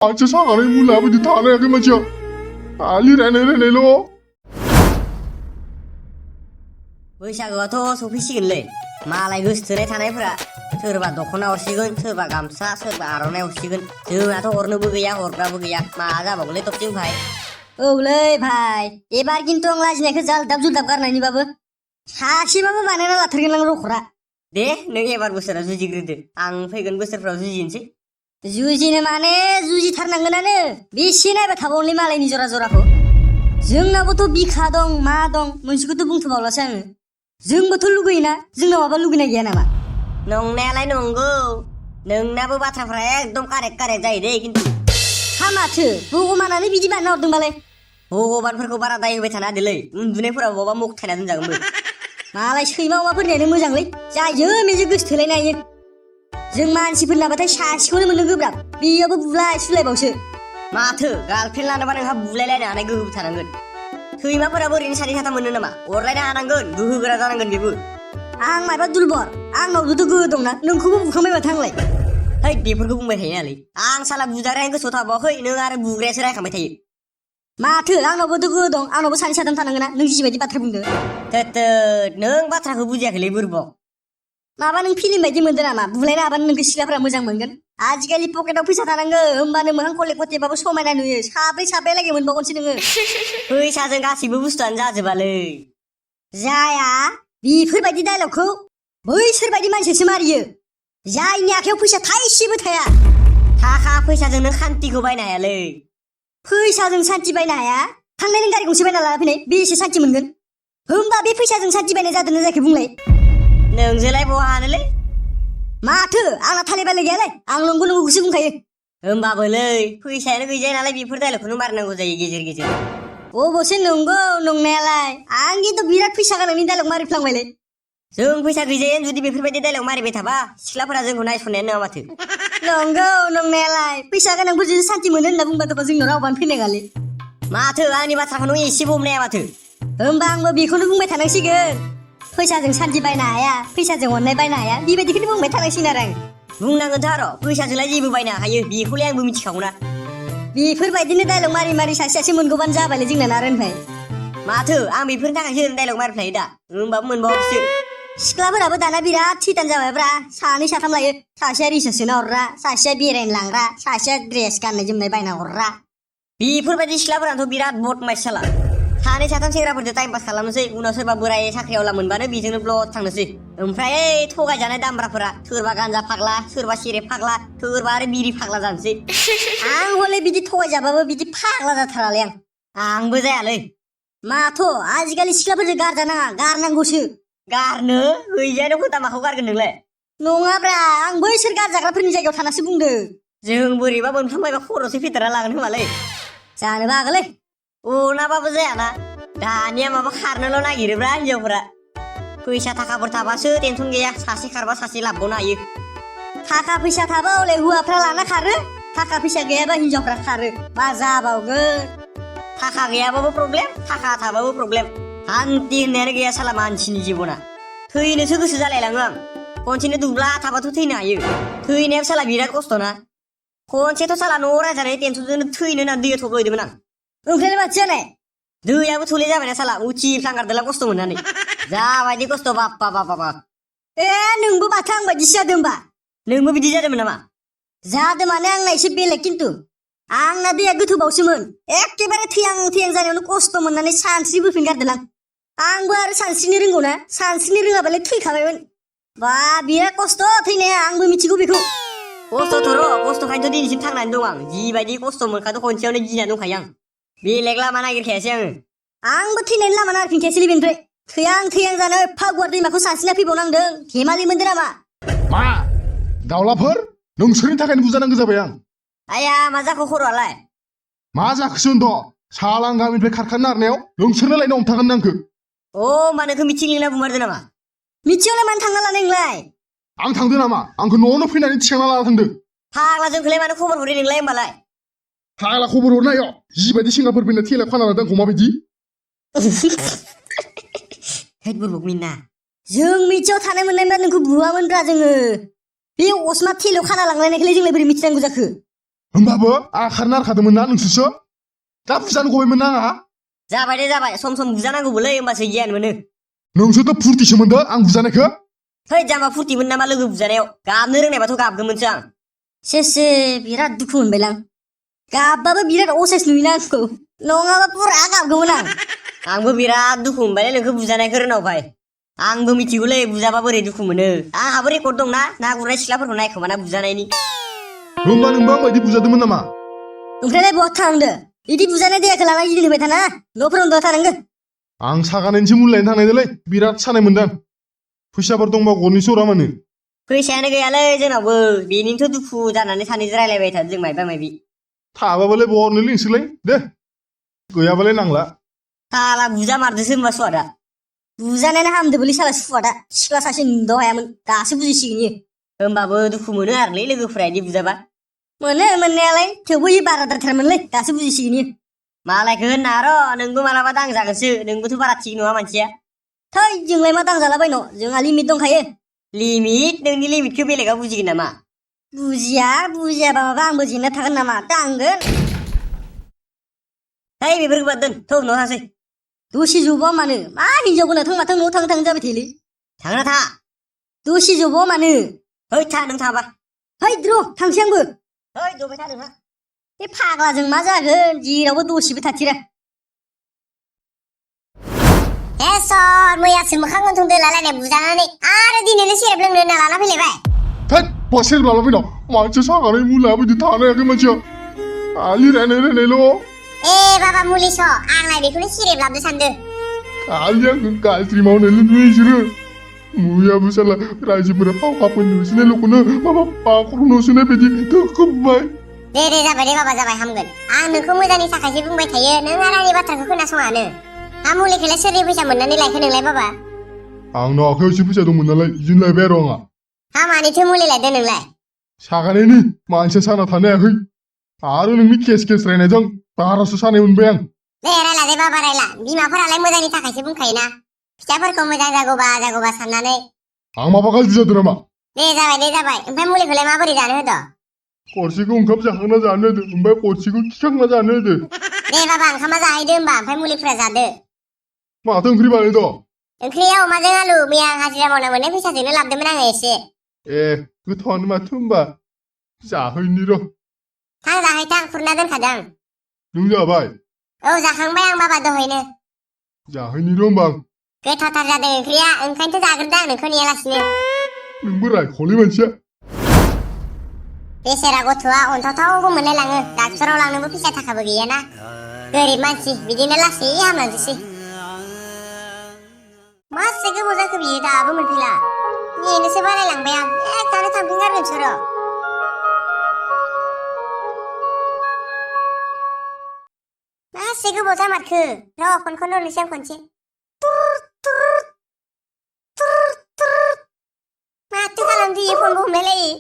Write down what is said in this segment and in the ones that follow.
आंसो सागानाय मुला बायदि थानो हायाखै मानसिया खालि रायनायल' बैसागुआथ' सफैसिगोनलै मालाय गोसोथोनाय थानायफोरा सोरबा दख'ना हरसिगोन सोरबा गामसा सोरबा आर'नाइ हरसिगोन जोंहाथ' हरनोबो गैया हरग्राबो गैया मा जाबावगोनलै टपटिं भाई औलै भाई एबार खिन्थु आं लाजिनायखौ जालदाब जुलदाब गारनायनिबाबो सासेबाबो बानायना लाथारगोन आं रखरा दे नों एबार बोसोराव जुजिग्रोदो आं फैगोन बोसोरफ्राव जुजिनोसै जुजिनो माने जुजिथारनांगोनानो बेसे नायबाय थाबावनोलै मालायनि जरा जराखौ जोंनाबोथ' बिखा दं मा दं मोनसेखौथ' बुंथ'बावलासो आङो जोंबोथ' लुगैयोना जोंनाव माबा लुगैनाय गैया नामा नंनायालाय नंगौ नोंनाबो बाथ्राफ्रा एकदम कारेक्ट जायो दे खिन्थु माथो भगबानानो बिदि बानायना हरदोंबालाय भगबानफोरखौ बारा दाय होबाय थानो हादोलै उन्दुनायफोराव बबावबा मखथायना दोनजागोनबो मालाय सैमा अमाफोरनियानो मोजांलै जायो मेजे गोसोथोलायनो हायो जों मानसिफोरनाबाथाय सासेखौनो मोननो गोब्राब बेयावबो बुलाय सुलायबावसो माथो गार्लफ्रेन्ड लानोबा नोंहा बुलायलायनो हानाय गोहोबो थानांगोन सैमाफोराबो ओरैनो सानै साथाम मोनो नामा अरलायनो हानांगोन गोहोगोरा जानांगोन बेबो आं माबा दुलबर आंनावबोथ' गोहो दंना नोंखौबो बुखांबाय माथो आंलाय है बेफोरखौ बुंबाय थायो नालाय आं साला बुजाग्रायानो गोसोआव थाबावाखै नों आरो बुग्रायासो रायखांबाय थायो माथो आंनावबोथ' गोहो दं आंनावबो सानै साथाम थानांगोना नों जिबायदि बाथ्रा बुंदो थोद नों बाथ्राखौ बुजियाखैलै बुरबक माबा नों फिल्म बायदि मोनदों नामा बुलायनो हाबानो नोंखौ सिख्लाफोरा मोजां मोनगोन आजिखालि पकेटाव फैसा थानांगो होमबानो मोखां खले खथेबाबो समायना नुयो साब्रै साब्रैलागै मोनबावगोनसो नोङो फैसाजों गासैबो बुस्थुआनो जाजोबालै जाया बेफोरबायदि डायलगखौ बैसोरबायदि मानसिसो मारियो जायनि आखायाव फैसा थाइसेबो थाया थाखा फैसाजों नों खान्थिखौ बायनो हायालै फैसाजों सान्थि बायनो हाया थांनाय नों गारि गंसे बायना लाना फैनाय बेसे सान्थि मोनगोन होमबा बे फैसाजों सान्थि बायनाय जादोंना जायाखै बुंलाय नोंजोंलाय बहा हानोलै माथो आंना थाले बाले गैयालै आं नंगौ नंगौखौसो बुंखायो होमबाबोलै फैसायानो गैजाया नालाय बेफोर डायलगखौनो मारनांगौ जायो गेजेर गेजेर अबसे नंगौ नंनायालाय आं खिन्थु बिराद फैसा गोनांनि डायलग मारिफ्लांबायलै जों फैसा गैजायानो जुदि बेफोरबायदि डायलग मारिबाय थाबा सिख्लाफोरा जोंखौ नायसननायानो नङा माथो नंगौ नंनायालाय फैसा गोनांफोर जुदि सान्थि मोनो होनना बुंबाथ' जोंनाव रावबानो फैनाय गाले माथो आंनि बाथ्राखौ नों एसेबो हमनाया माथो होमबा आंबो बेखौनो बुंबाय थानांसिगोन फैसाजों सान्थि बायनो हाया फैसाजों अननाय बायनो हाया बेबायदिखौनो बुंबाय थानांसिगोन आरो आं बुंनांगोनथ' आरो फैसाजोंलाय जेबो बायनो हाखायो बेखौलाय आंबो मिथिखागौना बेफोरबायदिनो डायलग मारि मारि सासे सासे मोनगौबानो जाबायलै जोंना नारेनभाई माथो आं बेफोरनि थाखायसो डायलग मारिफ्लायो दा होमबाबो मोनबावाखैसो सिख्लाफोराबो दाना बिराद थैथान जाबायब्रा सानै साथाम लायो सासेया रिसार्च सोना हरग्रा सासेया बेरायनो लांग्रा सासेया ड्रेस गाननाय जोमनाय बायना हरग्रा बेफोरबायदि सिख्लाफोराथ' बिराद बदमाइस साला सानै साथाम सेंग्राफोरजों टाइम पास खालामनोसै उनाव सोरबा बोराय साख्रियावला मोनबानो बेजोंनो ब्लड थांनोसै ओमफ्राय ओइ थगायजानाय दामब्राफोरा सोरबा गान्जा फाग्ला सोरबा सेरेब फाग्ला सोरबा आरो बिरि फाग्ला जानोसै आं हले बिदि थगायजाबाबो बिदि फाग्ला जाथारालै आंबो जायालै माथ' आजिखालि सिख्लाफोरजों गारजानाङा गारनांगौसो गारनो गैजायानो खोथा माखौ गारगोन नोंलाय नङाब्रा आं बैसोर गारजाग्राफोरनि जायगायाव थानासो बुंदों जों बोरैबा मोनफ्लांबायबा खर'सो फेदेरना लागोन खोमालै जानोबो हागौलै अनाबाबो जायाना दानिया माबा खारनोल' नागिरोब्रा हिनजावफोरा फैसा थाखाफोर थाबासो टेनसन गैया सासे खारबा सासे लाबबावनो हायो थाखा फैसा थाबा हले हौवाफ्रा लाना खारो थाखा फैसा गैयाबा हिनजावफ्रा खारो मा जाबावगोन थाखा गैयाबाबो प्रब्लेम थाखा थाबाबो प्रब्लेम शान्ति होननायानो गैया साला मानसिनि जिबना थैनोसो गोसो जालायलाङो आं खनसेनो दुब्ला थाबाथ' थैनो हायो थैनायाबो साला बिराद खस्थ'ना खनसेथ' साला न'आव रायजानाय टेनसनजोंनो थैनो होननानै दैयाव थब्ल'हैदोंमोन आं ओमफ्राय माथो जानाय दैयाबो थौले जाबायना साला उथिफ्लांगारदोला खस्थ' मोननानै जाबायदि खस्थ' बाप्पा बाप्पा ए नोंबो माथो आं बायदिसो जादों होमबा नोंबो बिदि जादोंमोन नामा जादों माने आंना एसे बेलेग खिन्थु आंना दैया गोथौबावसोमोन एखेबारे थैहां थैहां जानायावनो खस्थ' मोननानै सानस्रि बोफिनगारदों आंबो आरो सानस्रिनो रोंगौ ना सानस्रिनो रोङाबालाय थैखाबायमोन बा बिराद खस्थ' थैनाया आंबो मिथिगौ बेखौ खस्थ'थ' र' खस्थ'खायनोथ' दिनैसिम थांनानै दं आं जिबायदि खस्थ' मोनखादों खनसेयावनो गिनानै दंखायो आं बेलेग लामा नागिरखायासै आंबो थैनायनि लामा नागिरफिनखायासैलै बेनिफ्राय थैहां जानो एफा गुवार दैमाखौ सानस्रिना फैबावनांदों हेमालि मोनदों नामा मा दावलाफोर नोंसोरनि थाखायनो बुजानांगौ जाबाय आं आया मा जाखो खर'आलाय मा जाखोसो होनद' सालां गामिनिफ्राय खारखानो नारनायाव नोंसोरनो लायनो हमथागोन आंखो मा नोंखौ मिथिं लिंना बुमारदो नामा मिथियावलाय मानो थांना लानाय नोंलाय आं थांदो नामा आंखौ न'आवनो फैनानै थिखांना लाना थांदो फाग्ला जोंखौलाय मानो खबर हरै नोंलाय होमबालाय फाग्ला खबर हरनाय जिबायदि सिंगाफोर फैनो थेला खाना लादों आंखौ माबायदि हेद बुरबक मिना जों मिथियाव थानाय मोननायबा नोंखौ बुवामोनब्रा जोङो बे असमा थेलायाव खाना लांलायनायखौलाय जोंलाय बोरै मिथिनांगौ जाखो होमबाबो आं खारनो नारखादोंमोन ना नोंसोरसो दा बुजानो गबायमोन ना आंहा जाबाय दे जाबाय सम सम बुजानांगौबोलै होमबासो गियान मोनो नोंसोरथ' फुरथिसो मोनदों आं बुजानायखौ है जाम्बा फुर्तिमोन नामा लोगो बुजानायाव गाबनो रोंनायबाथ' गाबगौमोनसो आं सेसे बिराद दुखु मोनबायलां गाबबाबो बिराद असाइस नुयोना आंखौ नङाबा पुरा गाबगौमोन आं आंबो बिराद दुखु मोनबायलै नोंखौ बुजानायखौ रोनावबाय आंबो मिथिगौलै बुजाबा बोरै दुखु मोनो आंहाबो रेकर्ड दंना ना गुरनाय सिख्लाफोरखौ नायखोमाना बुजानायनि होमबा नोंबो आं बायदि बुजादोंमोन नामा ओमफ्रायलाय बहा थांदो इदि बुजानाय देहाखौ लाना गिदिंबाय थाना न'फोराव उन्दुना थानांगो आं सागानायनिसो मुलि लायनो थांनायदोलै बिराद सानाय मोनदों फैसाफोर दंबा गरनैसो हरा मानो फैसायानो गैयालै जोंनावबो बेनिनोथ' दुखु जानानै सानैजों रायलायबाय थादों जों मायबा मायबि थाबाबालाय बहा हरनो लिंसैलाय दे गैयाबालाय नांला साला बुजा मारदोसो होनबा सुवादा बुजानायानो हामदोबोलै साला सुवादा सिख्ला सासे नुदाव हायामोन दासो बुजिसिगोन इयो होमबाबो दुखु मोनो आरोलै लोगोफोरा इदि बुजाबा मोनो मोननायालाय थेवबो इयो बाराद्रायथारमोनलै दासो बुजिसिगोन इयो मालायखौ होनना र' नोंबो मालाबा दांजागोनसो नोंबोथ' बारा थिग नङा मानसिया थै जोंलाय मा दांजालाबायन' जोंहा लिमिट दंखायो लिमिट नोंनि लिमिटखौ बेलेगा बुजिगोन नामा बुजियाबा माबा आंबो जेनना थागोन नामा दांगोन है बेफोरखौ बाद दोन थौ न'आव थांसै दसे जबाव मानो मा हिनजावखौ नाथां माथां न'आव थांनो थांनो जाबाय थायोलै थांना था दसे जबाव मानो है था नों थाबा है द्र थांसै आंबो है दबाय था नोंहा बे फाग्लाजों मा जागोन जेरावबो दसेबो थाथिरा हे सर मैयासो मोखां गन्थं दोलालायनाय बुजानानै आरो दिनैनो सेरेब लोंनो होनना लाना फैलायबाय थैद बसेर लालाबायना मानसि सागानाय मुलिया बिदि थानो हायाखै मानसिया आलि रायनायल' ए बाबा मुलि स आंलाय बेखौनो सेरेब लाबदो सानदों आलिया गाज्रि मावनायल' नुयो बिसोरो मुयाबो साला रायजोफोरा फाव खाफोर नुसिनायल'खौनो माबा पाखर नुसिनाय बायदि दोखोबबाय दे जाबाय दे बाबा जाबाय हामगोन आं नोंखौ मोजांनि थाखायसो बुंबाय थायो नों आरो आंनि बाथ्राखौ खोनासङानो हा मुलिखौलाय सोरनि फैसा मोननानै लायखो नोंलाय बाबा आंनाव आखायाव एसे फैसा दंमोन नालाय बिदिनो लायबाय आरो आंहा हा मानिथो मुलि लायदो नोंलाय सागानायनि मानसिया साना थानो हायाखै आरो नोंनि केस रायनायजों बारासो सानाय मोनबाय आं दे रायला दे बाबा रायला बिमाफोरालाय मोजांनि थाखायसो बुंखायोना फिसाफोरखौ मोजां जागौबा साननानै आं माबा गाज्रि जादों नामा दे जाबाय ओमफ्राय मुलिखौलाय माबोरै जानो होदो खरसेखौ ओंखाम जाखांना जानो होदो ओमफ्राय खरसेखौ खिखांना जानो होदो दे बाबा ओंखामा जाहैदो होमबा ओमफ्राय मुलिफोरा जादो माथो ओंख्रि बानायदो ओंख्रिया अमाजों आलु मैया हाजिरा मावना मोननाय फैसाजोंनो लाबोदोंमोन आङो एसे ए गोथावानो माथो होमबा जाहैनि र' थां जाहैथां खुरना दोनखादों आं नों जाबाय औ जाखांबाय आं बाबा दहायनो जाहैनि र' होमबा आं गोथावथार जादों ओंख्रिया ओंखायनोथ' जाग्रोदों आं नोंखौ नेयालासिनो नोंबो रायख'लै मानसिया बेसेरा गथ'आ अन्थावथावबो मोनलायलाङो डाक्टराव लांनोबो फैसा थाखाबो गैयाना गोरिब मानसि बिदिनो लासै हामलांजोबसै मासे गोबाव जाखो बियो दाबो मोनफैला नेनोसो बारायलांबाय आं एकटानो थांफिनगारगोनसो र' मासे गोबाव जामारखो र' फनखौनो हरनोसै आं खनसे माथो खालामदो इयो फनबो हमलायलायो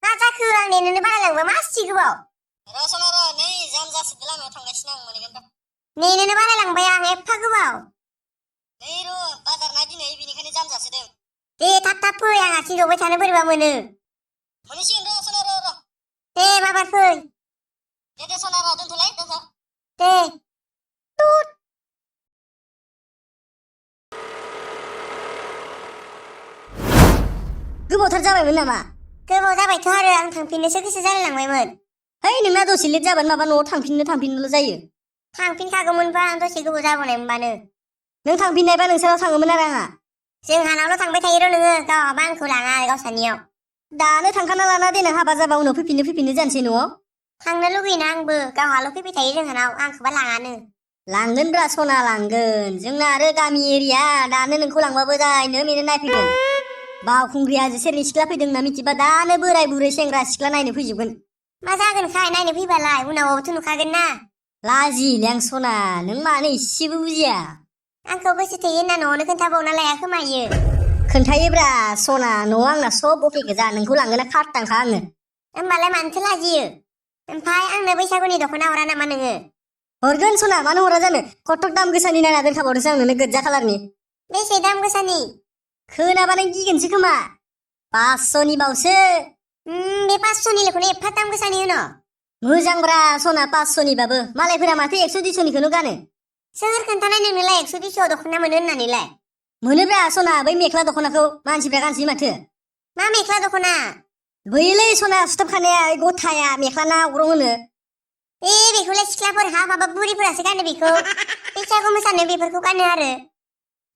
मा जाखो आं नेनोनो बारायलांबाय मासे गोबाव र' नै जाम जासिगोन लामायाव थांगासिनो आं मोनहैगोन दा नेनोनो बारायलांबाय आं एफा गोबाव नै र' बाजार ना दिनै बेनिखायनो जाम जासोदों दे थाब फै आं आथिं जबाय थानो बोरैबा मोनो मोनहैसिगोन र' सना र' दे माबार फै दे सना र' दोनथ'लाय दोनथ' दे गोबावथार जाबायमोन नामा गोबाव जाबायथ' आरो आं थांफिननोसो गोसो जालायलांबायमोन है नोंना दसे लेट जाबानो माबा न'आव थांफिननोल' जायो थांफिनखागौमोनबा आं दसे गोबाव जाबोनायमोनबानो नों थांफिननायबा नोंसानाव थाङोमोन आरो आंहा जोंहानावल' थांबाय थायो र' नोङो गावहाबा आंखौ लाङा गावसानियाव दानो थांखाना लाना देनां हाबा जाबा उनाव फैफिननो जानोसै न'आव थांनो लुगैना आंबो गावहाल' फैबाय थायो जोंहानाव आंखौबा लाङानो लांगोनब्रा सना लांगोन जोंना आरो गामि एरिया दानो नोंखौ लांबाबो जायनो मेनो नायफैगोन बावखुंग्रि हाजो सेरनि सिख्ला फैदों होनना मिथिबा दानो बोराय बुरै सेंग्रा सिख्ला नायनो फैजोबगोन मा जागोन खाय नायनो फैबालाय उनावबोथ' नुखागोन ना लाजिलें सना नों मानो इसेबो बुजिया आंखौ गोसो थोयो होनना न'आवनो खोन्थाबावना लाया खोमायो खोन्थायोब्रा सना न'आव आंना सब अके गोजा नोंखौ लांगोना खारथांखा आङो होमबालाय मानोथो लाजियो ओमफ्राय आंनो बैसागुनि दख'ना हरा नामा नोङो हरगोन सना मानो हरा जानो कटक दाम गोसानि नायना दोनखाबावदोंसो आं नोंनो गोजा खालारनि बेसे दाम गोसानि खोनाबा नों गिगोनसो खोमा 500नि बावसो बे 500नि लेखौनो एफा दाम गोसानि होनो मोजांब्रा सना 500निबाबो मालायफोरा माथो 100 200निखौनो गानो सोर खोन्थानाय नोंनोलाय 100 200 दख'ना मोनो होननानैलाय मोनोब्रा सना बै मेख्ला दख'नाखौ मानसिफ्रा गानसै माथो मा मेख्ला दख'ना बैलै सना सुथाबखानाया गथाया मेख्ला ना अग्रं होनो बेखौलाय सिख्लाफोर माबा बुरिफोरासो गानो बेखौ बैसागु मोसानो बेफोरखौ गानो आरो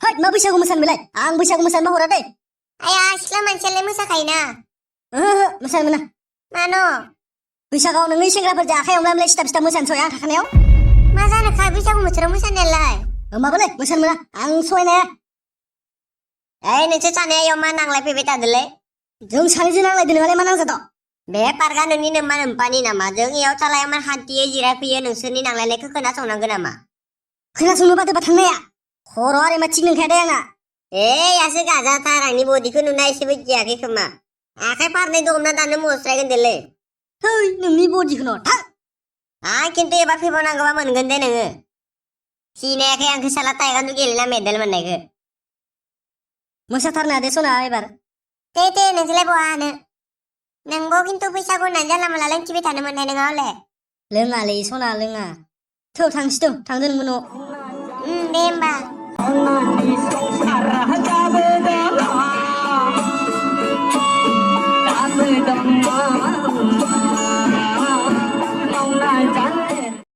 हैद मा बैसागु मोसानो बेलाय आं बैसागु मोसानो हरा दै आया सिख्ला मानसियालाय मोसाखायोना ओहो मोसानो मोना मानो बैसागआव नोंनि सेंग्राफोरजों आखाइ हमलायलाय सिथाब सिथाब मोसानो सय आं थाखानायाव मा जानोखा बैसागु बोथोराव मोसानायालाय होमबाबोलै मोसानो मोना आं सहायनो हाया नोंसोर सानैयाव मा नांलायफैबाय थादोलै जों सानैजों नांलायदो नोंहालाय मा नांजाद' बे पार्कआ नोंनि नोमा नोम्फानि नामा जों इयाव थालायाव मान हान्थियै जिरायफैयो नोंसोरनि नांलायनायखौ खोनासंनांगौ नामा खोनासंनो बादोबा थांनाया खर' आरो मा थिग नंखाया दे आंना यासो गाजाथार आंनि बडिखौ नुना एसेबो गियाखै खोमा आखाइ फारनै दमना दानो मस्रायगोन देलै है नोंनि बडिखौनो थां खिन्थु एबार फैबावनांगौबा मोनगोन दे नोङो सिनायाखै आंखौ साला टाइगान्डु गेलेना मेडेल मोननायखौ मोसाथारनो दे सना एबार दे नोंसोरलाय बहा हानो नोंबो खिन्थु बैसागु होननानै जानला मोनला लोंथिबाय थानो मोननाय नङा हले लोङालै सना लोङा थौ थांसै थौ थांदो नोंबो न' दे होमबा